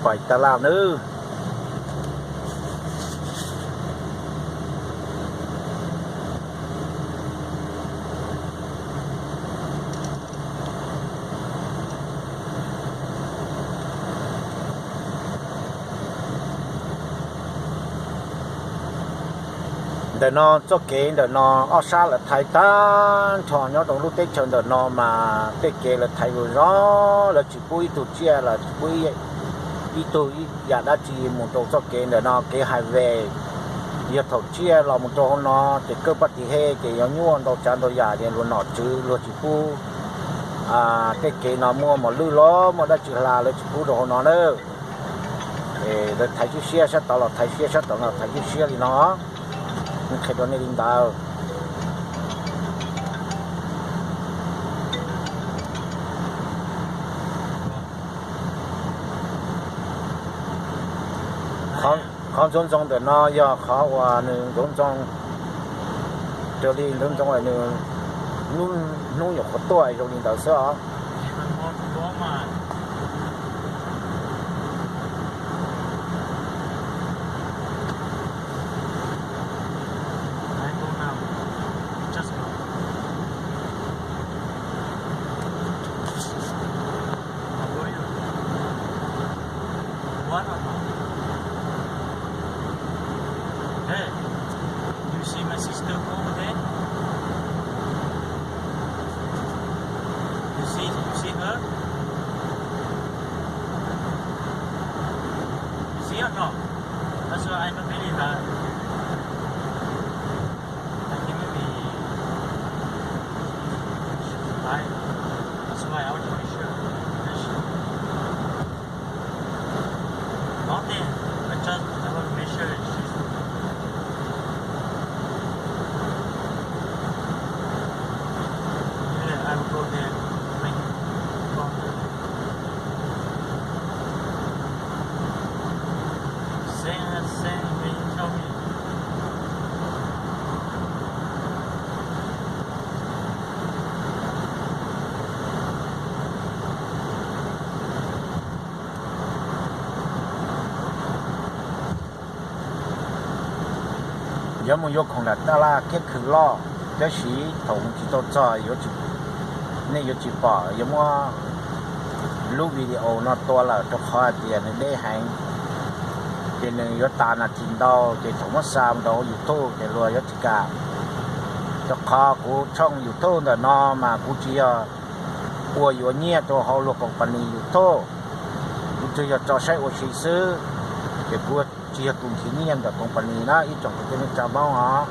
Pais tab laj nawb. Ntawm no txoj kev ntawm no ob sab lawv thaiv tag nrho nyob rau lub teb chaws ntawm no mas tej kev lawv thaiv zoo zoo, lawv tsis pub ib tug tsiaj los tsis pub ib tug yam dab tsi mus rau txoj kev ntawm no, kev highway. Yog thaum tsiaj los mus rau hauv no ces kawg paj tim he ces yuav nyuaj ntau tsav ntau yam ces luag nom tswv luag tsis pub. Tej kev no muaj mos lwj los muaj dab tsi hla lawv tsis pub rau hauv no na. Lawv thaiv siab siab sab tod los thaiv siab sab tod los thaiv siab siab li no. Qhia rau nej li ntawd. Qhov ntxoov ntxoo ntawm no yog qhov uas nws ntxoov ntxoo, raws li ntxoov ntxoo nws hnub nyuam qhuav tuaj zoo li ntawd xwb os. What about? Hey, you see my sister over there? You see, you see her? You see or not? That's why I don't believe that. I think maybe she died. That's why I want to make sure. Nothing. I just, I want to make sure she's okay. Yeah, I will go there. Thank you. Same, same when you tell me. Yuav mus yuav khoom nram taj laj kiab khw loj, tab sis thaum tsis tau txog, nej yuav tsis pom, yuav muab lub video no tua lawm rau qhov hais tias nws deb heev, ces nws yuav tas nas this ntau, ces thaum muab xa mus rau YouTube ces luag yuav tsis kam. Rau qhov kuv tshooj YouTube ntawm no mas kuv tsis yog ua yuav nyiaj rau hauv luag company YouTube, kuv tsuas yog tso saib ua si xwb, ces kuv tsis yog tus nrhiav nyiaj ntawm company na ib tsoom kwv tij neej tsa Hmoob os.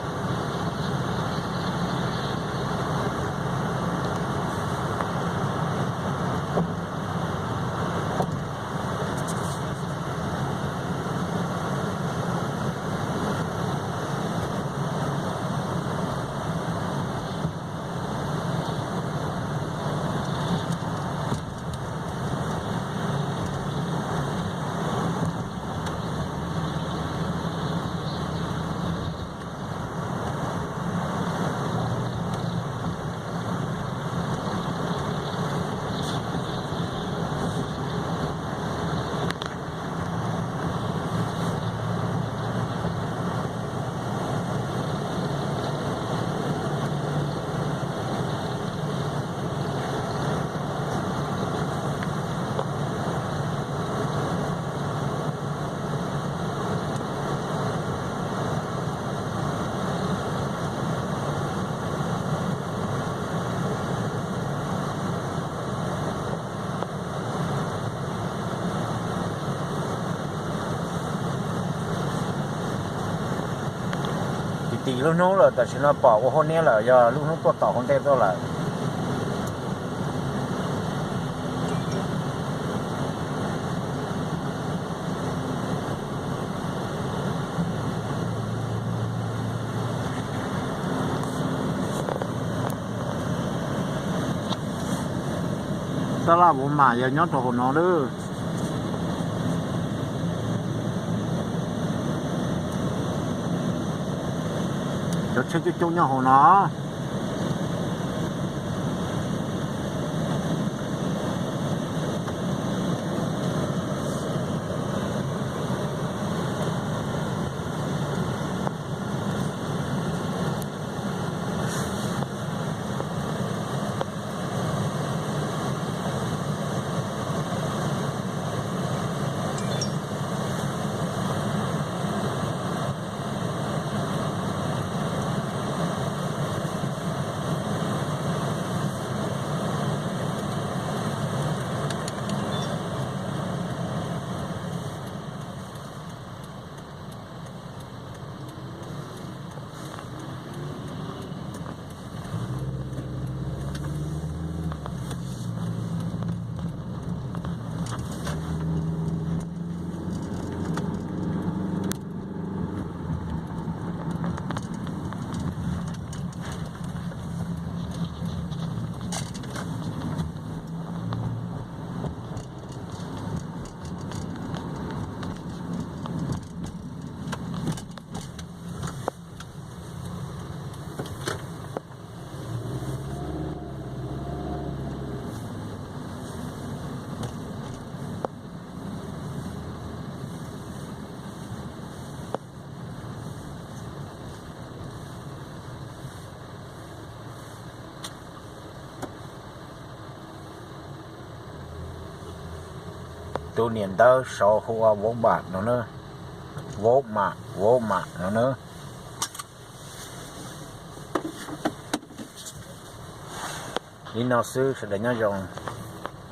Tim tim lub hnub lawm, tam sim no pom ua hauv niab lawm, yog lub hnub tuaj tom hauv ntej tuaj lawm. Tab laj Walmart yog nyob rau hauv no lawm. Cov tsheb coob coob nyob hauv no. Tus niam ntawv Sov hu ua Vauv Mam no na, Vauv Mam, Vauv Mam no na. Li no xwb, sawv daws nyob zoo.